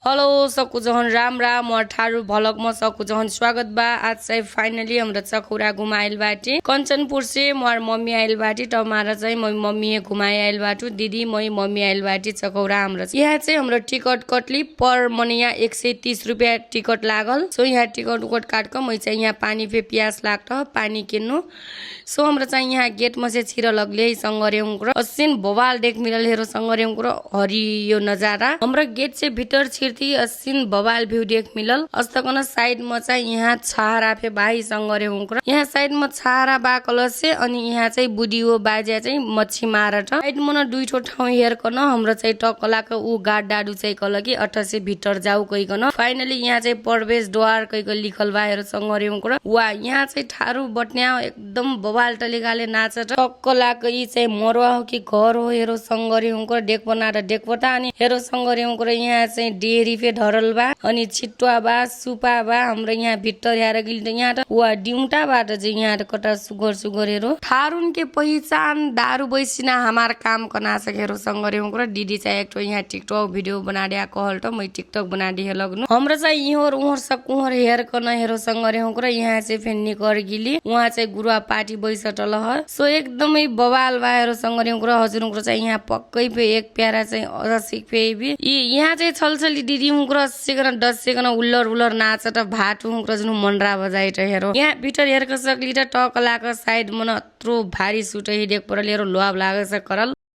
Hello सकु जहन राम राम और ठारू भलक में सकु जहन स्वागत बा। आज चाहिँ फाइनली हमरा चखुरा घुमाइल बाटी कंचनपुर से मोर मम्मी आइल बाटी टमारा चाहिँ मै मम्मी घुमाइ आइल बाटू दीदी मै मम्मी आइल बाटी चखौरा हमरा यहाँ चाहिँ हाम्रो टिकट कटली पर मनिया 130 रुपैयाँ टिकट लागल। सो यहाँ टिकट उकट काट मै चाहिँ यहाँ पानी पे प्यास लाग्छ पानी किन्नु। सो हमरा चाहिँ यहाँ गेट में से छिर लगले संगरेउ र असिन बवाल देख मिलल हेरो संगरेउ र हरियो नजारा हमरा गेट से भीतर छिरती असिन बवाल भ्यू देख मिलल। अस्तकन साइड में चाहिँ यहाँ छारा फे भाइ संगरेउ र यहाँ साइड में छारा बा कलर से अनि यहाँ चाहिँ बुढियो बाजे चाहिँ मच्छी मार साइड में दुईटो ठाउँ हेरकन हाम्रो चाहिँ टकलाको उ गाड डाडु चाहिँ कल कि 88 भीतर जाऊ कहिकन फाइनली यहाँ चाहिँ प्रवेश द्वार कहिको लिखल बा हेरो संगरेउ र वा यहाँ चाहिँ ठारू बट्न्या एकदम बवाल टलिगाले नाच टक्कलाको यी चाहिँ मरुवा हो कि घर हो हेरो संगरेउ र डेक बनाएर डेक पटा अनि हेरो संगरेउ र यहाँ चाहिँ डेरी पे धरल बा अनि छिट्वा बा सुपा बा हाम्रो यहाँ भित्र यार गिल यहाँ वा डिउटाबाट चाहिँ यहाँ कटा सुगर सुगर हेरो ठारुन के पहिचान दारू बैसिना हमार काम कना सकेरो संगरेउ र दीदी चाहिँ एक यहाँ टिकटक भिडियो बना दिया कहल त मै टिकटक बना दिए लगनु हाम्रो चाहिँ इहोर उहोर सब कुहर हेर कन हेरो संगरेउ र यहाँ चाहिँ फेन्नी कर गिली उहाँ चाहिँ गुरुवा पार्टी बैसटल ह। सो एकदमै बवाल बाहेरो संगरेउ र हजुर चाहिँ यहाँ पक्कै पे एक प्यारा चाहिँ रसिक पे भी यहाँ चाहिँ छलछली दिदी हुँक्र सेकन 10 सेकन उल्लर उल्लर नाचट भाट हुँक्र जुन मनरा बजाइ हेरो यहाँ भिटर हेरक सकली टक लाक साइड मन अत्रो भारी सुट देख पर लिएर लोभ लागेछ करल।